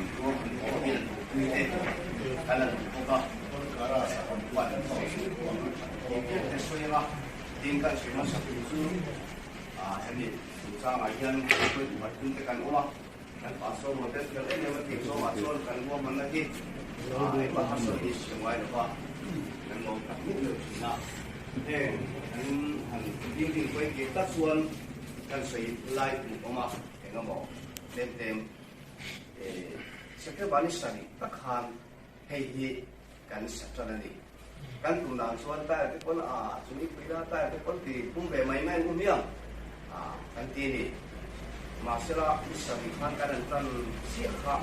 Ruahman thawhpui te kan han duh bawk a, tih ber te sawi anga tin kan sawi hmasa tur chu hemi chungchangah hian hruaitu pathum te kan awm a, kan pastor rual te fel em em a tih zawngah chuan kan ruahmanna hi engmah harsat ni siam ngai lo va, kan lawm tak meuh meuh thin a, heng kan han building pawi kir tak chuan kan sawi lai tur awm a, engemaw tlem tlem. September ni sarih tak khan hei hi kan sa tan a ni. Kan tum dan chuan tyre te pawn a chu mipui la tyre te pawn ti pum ve mai mai an awm hiang a kan ti a ni. Mahsela ni sarih khan kan an tan chiah kha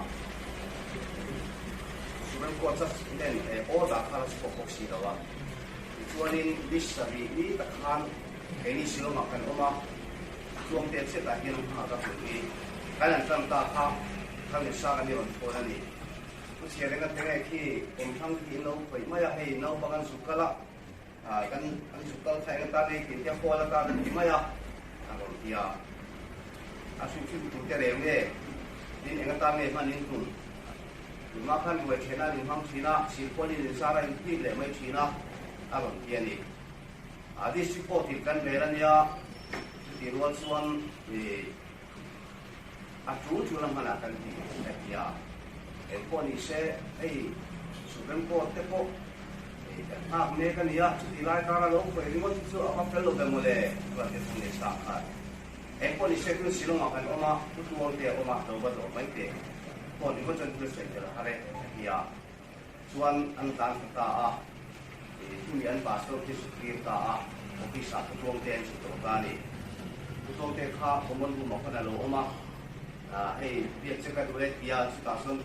Supreme Court judge nen order kha la chhuak bawk si lo a. Tichuanin ni sarih ni tak khan keini Shillong ah kan awm a. Tluangte chiatah hian an nghak a hmuh hi kan an tan ta kha kha mi sang an i rawn thawn a ni. Pu Chhiarenga te nge khi kawmthlang khi in lo khawih mai a, hei naupang an zuk kal a, kan an zuk kal kha eng atan ei tih te hual atan an ti mai a, a rawn ti a. A hrimhrim tur te reng nge tin eng atan nge hman in tum? Tunah khan ruai thehna an inhmang thin a, silpawlin inzar a inphit leh mai thin a, a rawn ti a ni. A district pawh tih kan rel a nia, chutih rual chuan ih a tul tul a hmanah kan ti a ti a. Eng pawh ni se hei Supreme Court te pawh ih kan nghak mek a nia, chutih lai kara lo khawih ringawt hi chu a va fel lo ve mawle chuan te thung leh sang khan. Eng pawh ni se tun Shillong ah kan awm a, Pu Tuang te a awm a, lo va dawr mai teh pawh ringawt chuan thil sawi tel a har e a ti a. Chuan an tlan thla ta a, chumi an pastor khi zuk tir ta a, office ah Putluangte an chhuk tawh ta a ni. Putluangte kha common room ah khan a lo awm a, hei biak che ka duh e tia chutah chuan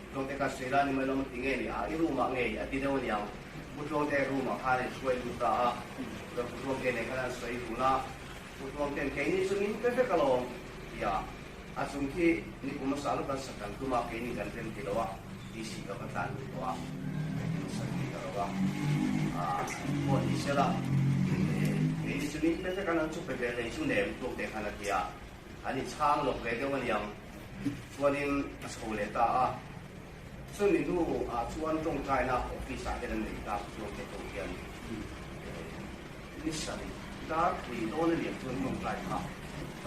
Putluangte khan sawi la ni mai lo ti nge ni a, i room ah ngei a ti deuh aniang. Putluangte room ah khan an hruai lut ta a, chuan Putluangte nen khan an sawi dun a, Putluangten keini chu min pe vek alawm tia a chung khi nikum hmasa lo kan sak kan tum a, keini kan rem ti lo a. DC ka va tlan lut tawh a, engkim sawi thei ta lo a, pawh ni se la, kei ni chu min pe vek a, nang chu pe ve hlei chu nem tluk te khan a ti a, an inchhang lawk ve deuh aniang, chuanin a chho leh ta a, chumi hnu ah chuan tawngtaina office ah hian an nei ta tluk te pawh hian ni sarih dar pui dawn aniang chuan tawngtai kha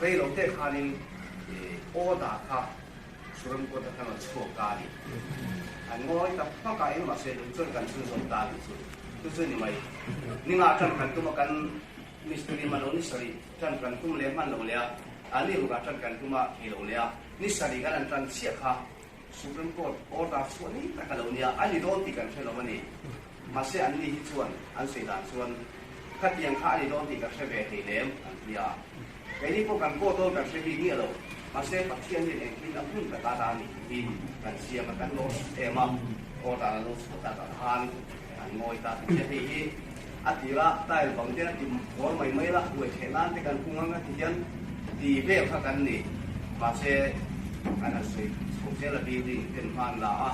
rei lo te khanin order kha Suram kawta kan rawn chhuak ta a ni. An ngawi tak hmak a, engmah sawi lo chuan kan chhunzawm ta a ni chu. Chu chu ni mai. Ninga tan kan tum a, kan mistiri hman lo ni sarih tan kan tum leh hman lo leh a, a ni rukah tan kan tum a thei lo leh a, ni sarih kan han tan chiah kha Supreme Court order chhuah ni tak a lo nia, a ni dawn tih kan hre lo a ni. Mahse an ni hi chuan an sawi dan chuan khatiang kha a ni dawn tih ka hre ve thei lem an ti a. Keini pawh kan court dawn kan hre bik ngiah lo. Mahse Pathian hian engtin a hmun taka ta ni tih hi kan siam a, kan lawm em a, court ah an lo chhuah tak ah khan an ngawi ta ti che hei hi a tir a tile bang te a ti bawr mai mai la, huai theh nan te kan hung ang a ti hian ti vel kha kan ni. Mahse kan han sawi chho zel a building ten hma an la a.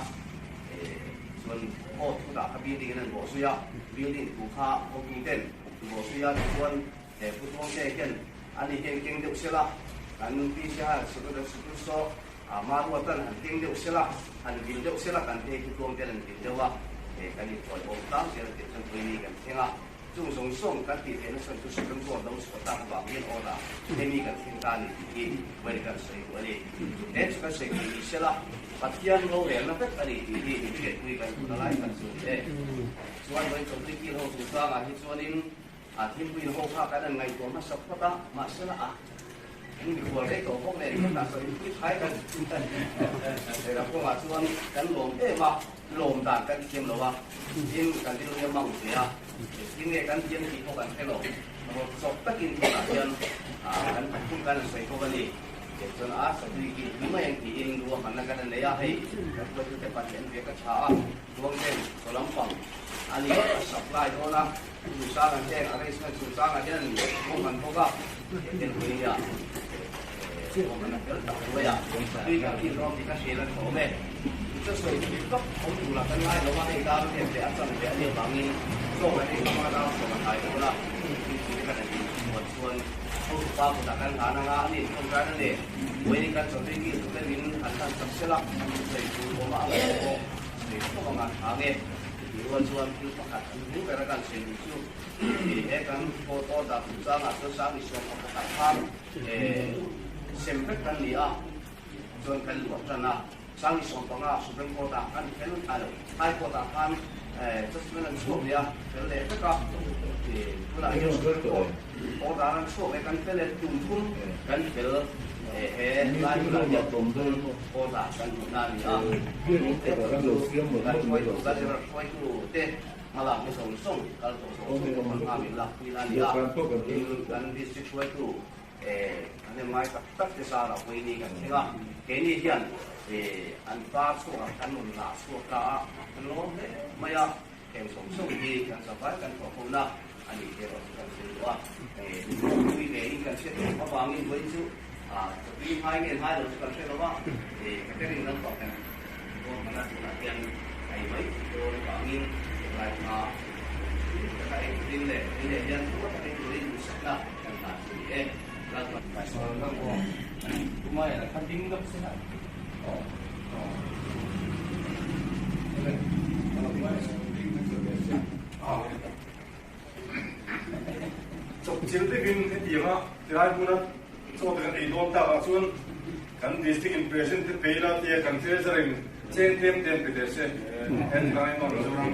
Chuan aw thu dah kha building in an bawh zui a, building thu kha hotu ten bawh zui a, tichuan he Pu Tuangte hian ani hian keng deuh sela, kan PC Higher Secondary School saw Maruatan han keng deuh sela, han vil deuh sela kan te hi Pu Tuangten an vil deuh a, kan intawiawm tlang zel a tih chuan Puini kan thleng a. Chung zawng zawng kan tih theihna chhan chu Supreme Court lo chhuah tak avang hian order hemi kan thleng ta a ni tih hi Wayne kan sawi duh a ni. He chu kan sawi thei ni sela, Pathian rorelna vek a ni tih hi min hriatpui kan duhna lai tak chu a ni e. Chuan Wayne Chowdhury kil ho chungchangah hi chuanin a thimpuiin ho kha kan han ngaihtuah hmasa phawt a, mahsela a Eng mikhual rei tawh bawk nen kan dah sawi pui thai kan Lehlam kawngah chuan kan lawm em a, lawm dan kan thiam lo a, tin kan rilru a mang ve a, engtin nge kan thiam tih pawh kan hre lo, rawt chawp takin tunah hian kan hun kan han sawi bawk a ni. Tiang chuan a sawi ki ni mai ang tiin ruahmanna kan han nei a, hei kan hruaitute pahnih an riak a tha a, Ruangden chaw lampang a ni a supply dawn a. Chungchangah hian arrangement chungchangah hian ruahman bawk a, he tel nia ruahman a fel tak hnuai a, tui kan kil dawn tih ka hriat a tha awm e. Chu sawi tui vak awm tur ah kan ngai lo a, hei dar vel leh a chan ve a nih avangin chaw kan ei hmang a dar sawm a hnai dawn a, tui tui te kan han in muan chuan hotupa kutah kan hlan anga a ni inkhawm tan a ni. Vawiin kan chaw tui kil tur te min han. hlan sak sela, sawi tur awm a ang lo pawh sawi theuh anga tha nge? Tih rual chuan thil pakhat an hmu ber a kan sawi duh chu he kan court order chungchangah chuan Sangni sawm pakhatah khan sem vek kan ni a, chuan kan luah tan a. Sangni 15 Supreme Court ah kan fel a lo, High Court ah khan judgement an chhuak leh a, fel leh vek a, tunah hian Supreme Court order an chhuak leh kan fel e, tum thum kan fel he lai hunah hian order kan hmuhna a ni a, kan hruaitu kan hruaitu te hmalakna zawng zawng kal tawh zawng zawng pawh kan hma min lakpui na a ni a, tin kan district hruaitu An en ngai tak tak te zar a hawi ni kan thleng a, keini hian an pa chhuakah kan rawn lah chhuak ta a, kan lawm hle mai a, heng sawm sawm hi kan zavai kan thawh ho na a nih te erawh chu kan sawi duh a, tui ve in kan hriat theih avangin vawiin chu tui hmai nge hnai lo chu kan hre lo a, catering lampang kan dawn hman a, tunah hian ei mai dawn avangin helai hma tui taka ei turin leh ei leh hian tuma taka ei turin duhsakna Kan hna chu ni e, Lalpa. Chawpchilh takin hetianga tilai hmuna chaw te kan ei dawn takah chuan kan district in president te pe ila tia kan treasurer in cheng tlem tlem pe teh se he tilai hma Mizoram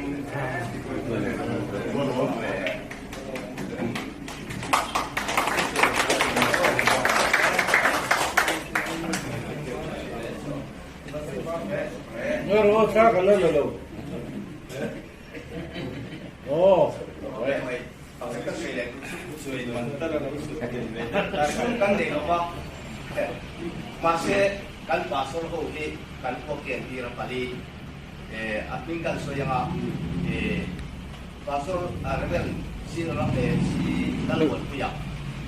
Kan nei lova, mahse kan pastor ho hi kan khawkian tir a pali a hming kan sawi anga Pastor Rev. Si Lalmuanpuia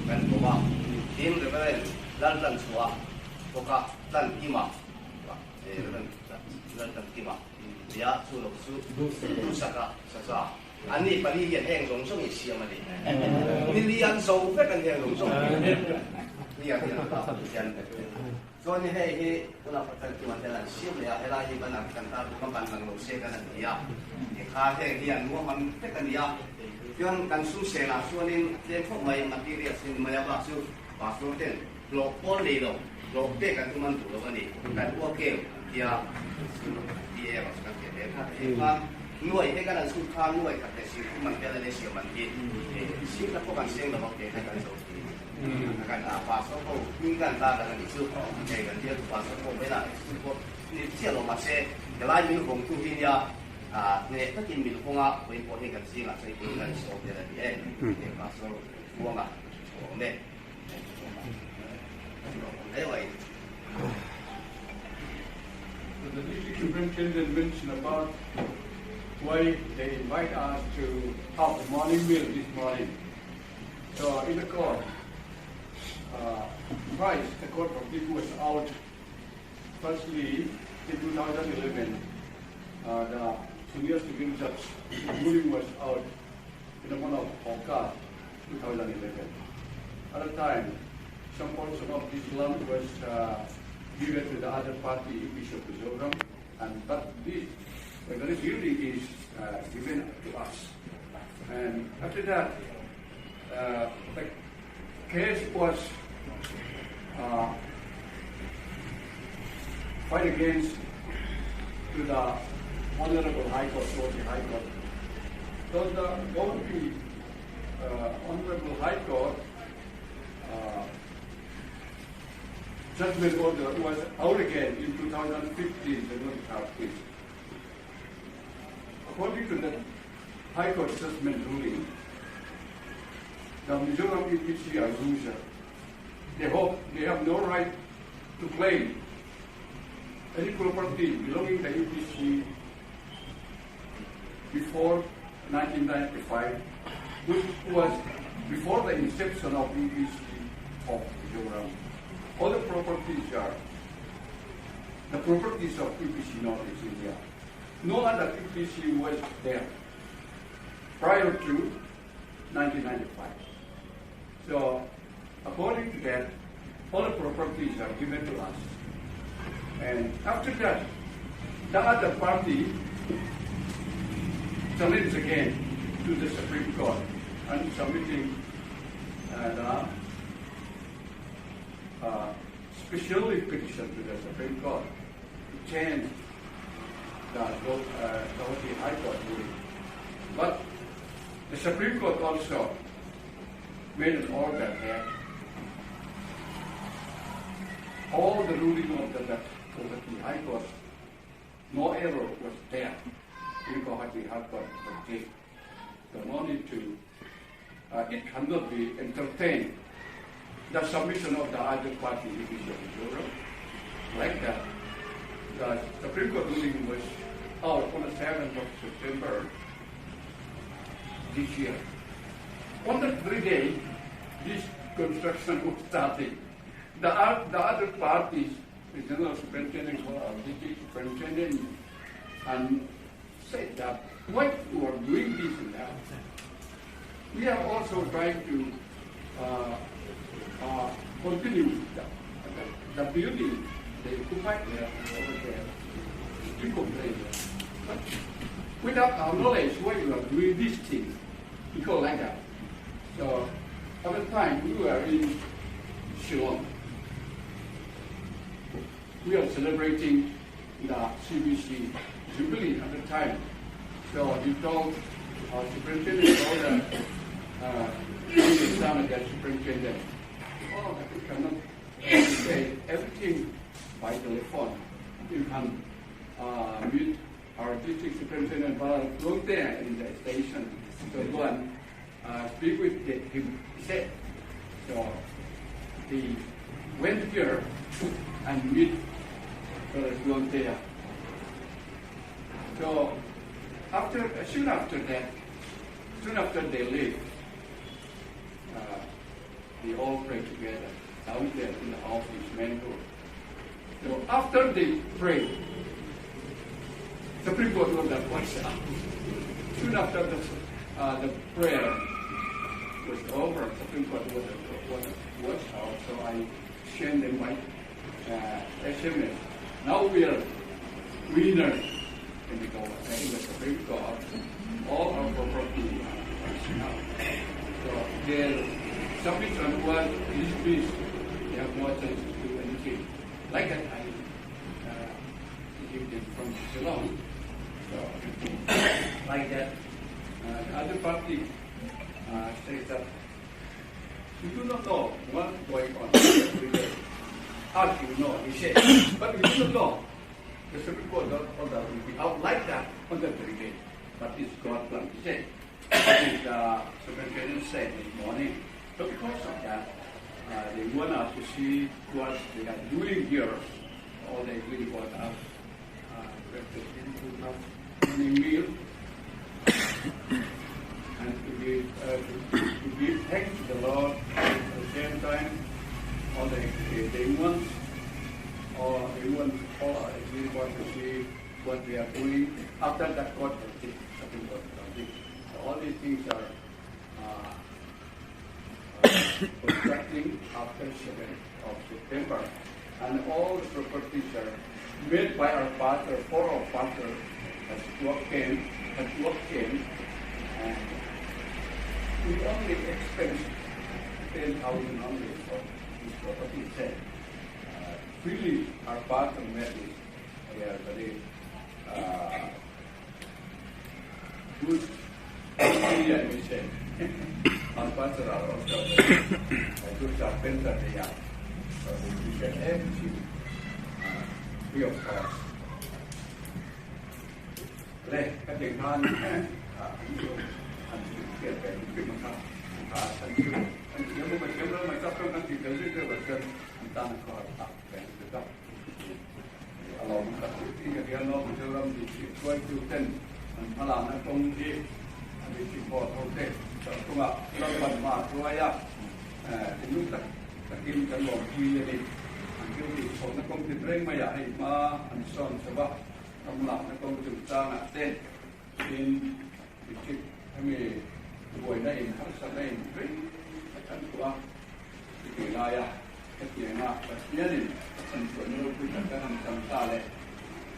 kan kawm a, tin Rev. Laltlanchhuah bawka Tlankima, Rev. Laltlankima tia chu lo chu Duhsaka Saza an ni pali hian heng zawng zawng in siam a ni. Nili an zo vek an heng zawng zawng hi hian hian. Chuan hei hi tunah Pathian chuan hian an siam leh a, helai hi ban ang kan tar bawk a, ban lang lo se kan han ti a, tikha heng hi an nuam vek a ni a. Chuan kan sum senah chuanin a tlem khawp mai, materials hi ni mai a, bak chu pastor ten hlawh pawl nei lo, hlawh pek an tum an duh lo a ni, kan uakem an ti a, chu an ti em a, chu kan ti hle kha hei kha nuai hei kan han chhut kha nuai khat leh sir thum an tel a nia siam an hi, sir khat pawh kan seng lo ang teh kha kan zo ti. Kan pastor ho hming kan tar lang a nih chu. Hei kan bialtu pastor ho mai lah school pawh ni chiah lo mahse helai min hawng tu hi nia hneh takin min hawng a, vawiin pawh hei kan zingah chuan in kan sawm tel a ni e. Hei pastor Buanga a awm e. Awm hle mai. The district superintendent mentioned about why they invite us to have the morning meal this morning. So in the court, uh, Christ, the court of people was out. Firstly, in 2011, uh, the senior civil judge ruling was out in the month of August 2011. At the time, some portion of this land was uh, given to the other party, Bishop Mizoram, and but this, the building is uh, given to us. And after that, uh, the case was uh, fight against to the Honorable High Court, Georgia High Court. So the Government uh, Honorable High Court uh, judgment order was out again in 2015, January 13. According to the High Court judgment ruling, the Mizoram EPC are loser. They hope they have no right to claim any property belonging to the EPC before 1995, which was before the inception of EPC of Mizoram. All the properties are the properties of EPC Northeast India. No other EPC was there prior to 1995. So, according to that, all the properties are given to us. And after that, the other party challenged again to the Supreme Court and submitting the special petition to the Supreme Court to change the Guwahati High Court ruling. But the Supreme Court also made an order that all the ruling of the Guwahati High Court, no error was there in Guwahati High Court verdict. So no need to, it cannot be entertained, the submission of the other party, ABC of Mizoram. Like that, the Supreme Court ruling was out on the 7th of September this year. On the 3 day, this construction was starting. The other parties, the General Superintendent, District Superintendent, and said that why you are doing this and that. We are also trying to continue the building they occupied there over there. You complain. But without our knowledge, why you are doing these things? Because like that. So at the time we were in Shillong. We are celebrating the CBC Jubilee at the time. So he told our superintendent, told the superintendent, oh, you cannot say everything by telephone. You can meet our district superintendent go there in the station. So go and speak with him. He said. So he went here and meet there. So soon after that, soon after they leave, they all pray together down there in the office main room. So after they pray, Supreme Court order was out. Soon after the prayer was over, Supreme Court order was out. So I sent them my SMS. Now we are winners in the Supreme Court. All our property is now. So their submission was dismissed. They have no chance to do anything. Like that, I give them from Shillong. So like that, the other party says that we do not know what's going on. How do you know? He said, but we do not know. The Supreme Court order will be out like that on the very day. But it's God's plan, he said. That is the superintendent said this morning. So because of that, they want us to see what they are doing here. All they really want us breakfast into morning meal and to give thanks to the Lord. At the same time, all they want, or they want, or they really want to see what we are doing after that court verdict, Supreme Court verdict. So all these things are constructing after 7th of September, and all the properties are made by our pastor, for our pastor, has worked in, and we only expense 10,000 only for this property itself. Really, our pastor made this. They are very good. I may say. Our pastor are also a good carpenter. They are. So we get everything free of cost. เลยก็ถึงท่านเกิดเป็นขึ้นมาครับท่านเขียวมาเขียวแล้วมาจับต้องกันติดกันเรื่อยๆแบบกันตามคอตับแบ่งจะต้องเราตัดที่เรียนเราจะเริ่มดีช่วยดูเต้นพลังนั้นตรงที่มีสิ่งพอเท่าเต้นตรงอ่ะเราบันมาตัวอ่ะถึงนู้นตะกินกันหลงคุยเลยอันเกี่ยวกับผมนักคงติดเร่งไม่อยากให้มาอันซ้อนใช่ปะกำลังนักคงจุดจ้างอ่ะเต้นอินจิตให้มีบวยได้อินทัศน์ได้อินเร่งกันตัวที่ลายอ่ะที่เตียงอ่ะแบบนี้นี่ Chan chuah na ropui tak kan han chang ta le.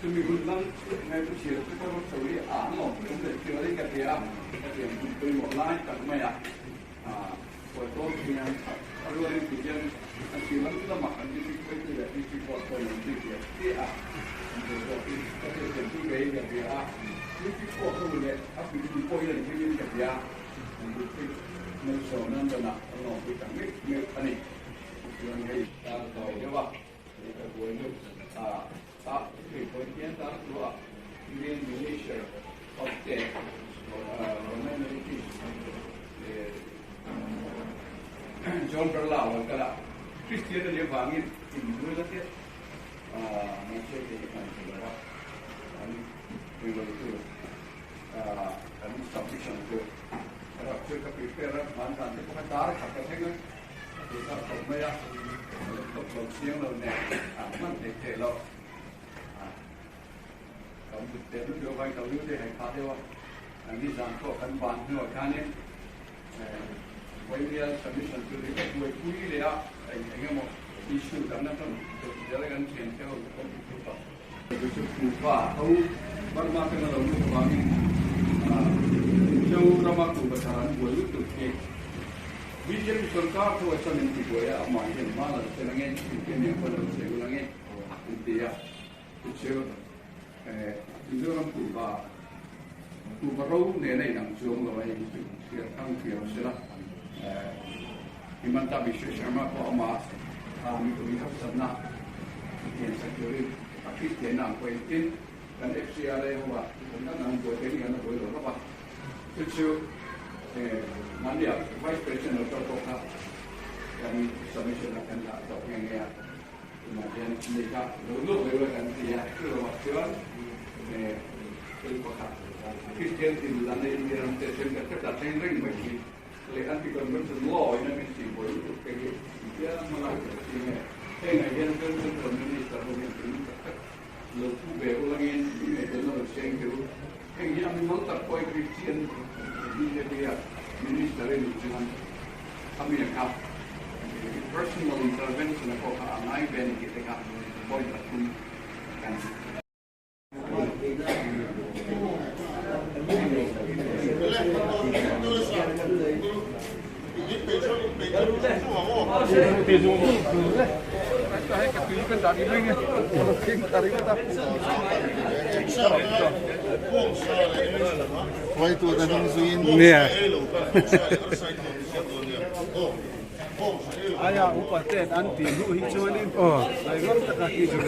Chumi hun lam ngai pu chhir chu ka rawt chho hi a an awm awm leh thil a ka ti a, hetiang hun pawimawh lai tak mai a kawi tawn hian a rualin ti hian a sir lam lamah kan district hruaitu leh district board pawhin an zui chiah chiah a, an zir zawk hi ka hriat thiam chu veiin ka hria a, district board ho leh a puitu pawh hian an hlim in ka hria, an district malsawmna an dawnah an lawmpui tak meuh meuh a ni. Chuan hei tar tawi deuh a, hei ka buai deuh a ta hei pawhin hian tar chu a Indian Minister of the Minorities John Birla a lo kal a, Christian a nih avangin inbuai la teh mahse kei ka hman thei lo a, an englo chu kan submission chu rak chu ka prepare a, hman dan te pawh kha dar khat ka thleng a. A ti kha khawp mai a, laptop lo chiang lo nen a hman theih theih loh. Kan but teh lut deuh vai ka lu te hai phah deuh a, nizan pawh kan ban hnuah khanin Vawinia submission chu ri ka buaipui leh a, eng eng emaw issue dang atang zel kan thian te ho kan ti thut a. Chu chu Kuhva ho Burma atanga lo lut avangin Mizoram a Kuhva thar an buai lutuk hi BJP sorkar thu a chuan in ti buai a, amah hian hma la se lang e, engtin eng pawh lo che u lang e an ti a. Chu chu Mizoram Kuhva Kuhva ro nena inang chuang lo a hei hi chu hriat thang thiam se la. Himanta Biswa Sharma pawh amah mipui harsatna thian sak turin a Kristianna ang pawhin tin kan FCRA ho ah kan dan ang buai te ni an la buai lo hlauh a. Chu chu mahnia Vice President lo kal pawh kha kan submission ah kan dah tawh nghe nghe a. Tunah hian mi kha lo luak ve ula kan ti a, chu lovah chuan thil pakhat Kristian tinlanna India ram te then khat khat a thleng reng mai hi. Leh anti-conversion law in a min tih buai lutuk te hi engtia hma lak theih chi nge? Hengah hian chuan Central Minister ho hian tun tak tak lo pu ve ulangin min ngaihtuahna lo seng teh u. Heng hi a mimal tak pawh hi Christian bjp a Minister i nih chuan a mi a kha personal intervention a pawh kha a ngai ve a ni tih te kha point pathum kan Aia upa ten an tih hnuh hi chuanin ngaihngam taka tih chu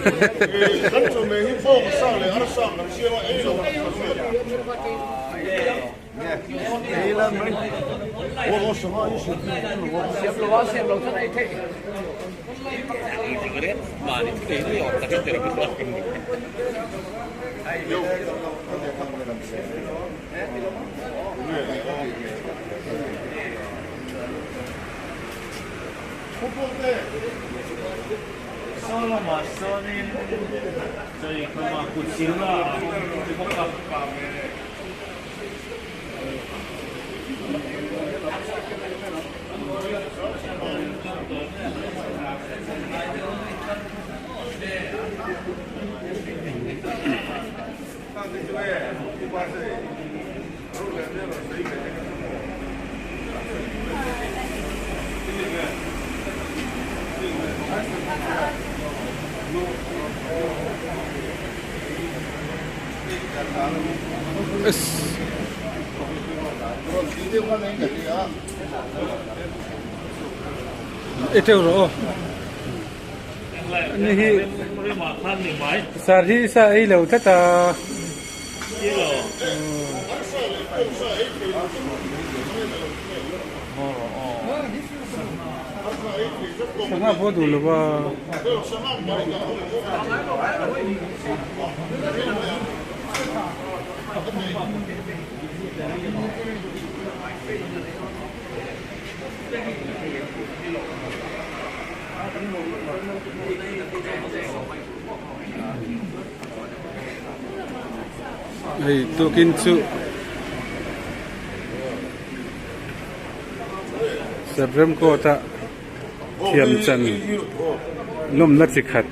Saw lamah sawnin chawihkhama kut silna a awm bawk a. E teuh rawh aw. Ni hi sar hi sa ei lo tlat a. Sangha pawh duh lo va. Hei tukin chu Supreme Court a thiam chan. Lawmna chi khat.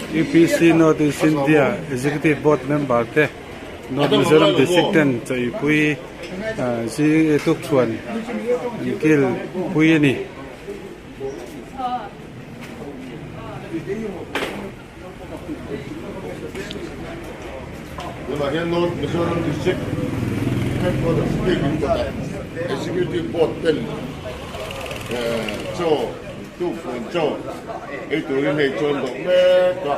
UPC North East India Executive Board member te North Mizoram District ten chawipui zing tuk chhuan an kil pui a ni. Tunah hian North Mizoram District Headquarters bik in kawtah Executive Board ten chaw tukfuan chaw ei turin hei chuan dawh mek a.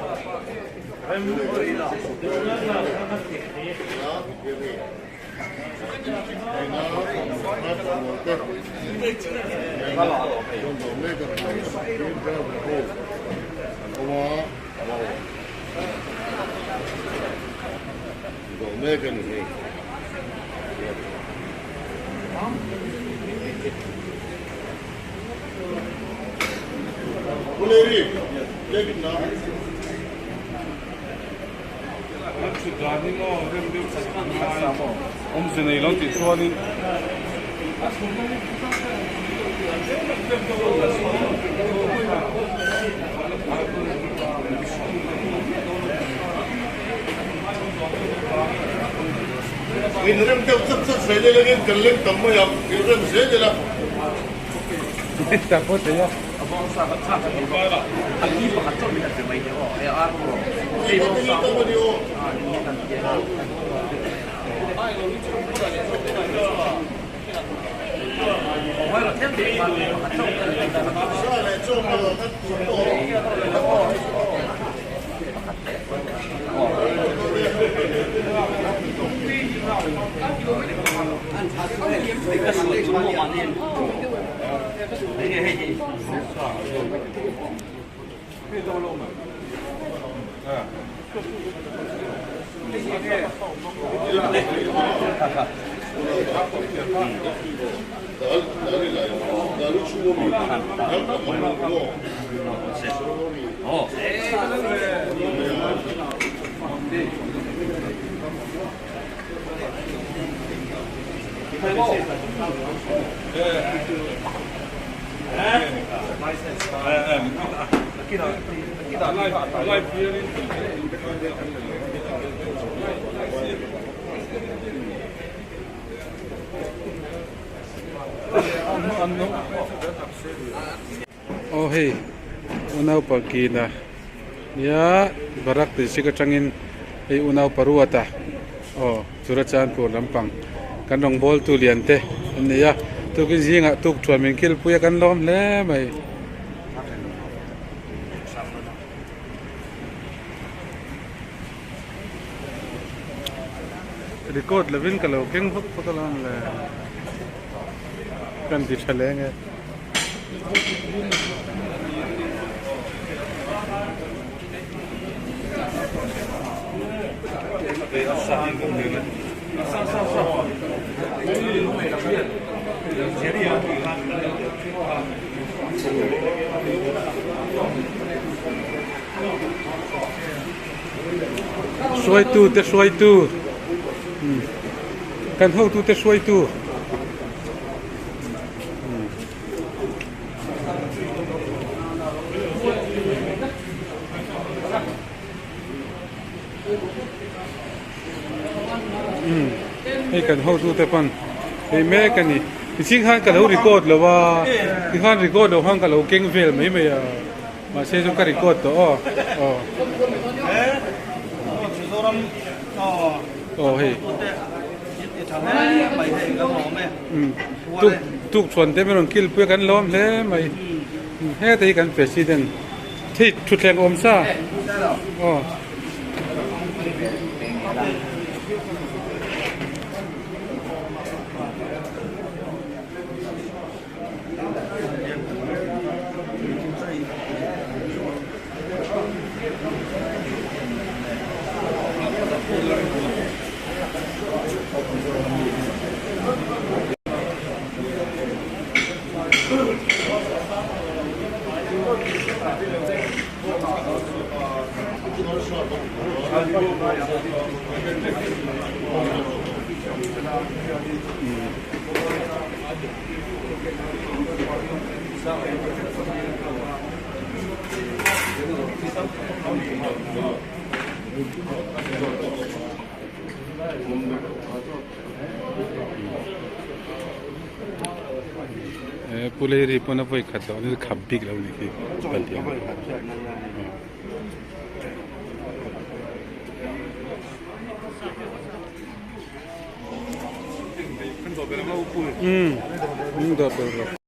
Kan thut dan hi maw rem deuh that ngai awmze nei lo tih chuanin In rem deuh chat chat zel ila in kan leng tam mai ang in rem zel ila. Tak pawh thei a. Aw hei unau pakina nia Barak district atangin hei unau paruata aw Churachandpur lampang kan rawngbâwl tu lian te an nei a tukin zingah tuk thuan min kilpui a kan lawm hle mai. Record lovin ka lo keng vak vak alawm le kan ti tha leng e. Hruaitu te hruaitu kan hotu te hruaitu. Hei kan hotu te pawn hei mek a ni tichhing khan ka lo record lo a tikhan record loh khan ka lo keng vel mai mai a mahse chu ka record tawh aw aw aw hei tuk tuk chhuan te rawn kil pui a kan lawm hle mai heta hi kan president thei thutthleng awm sa aw. E puleri pawn a vawi khat loh ni khap bik lo ni khi palian. Um dawh bel rawh.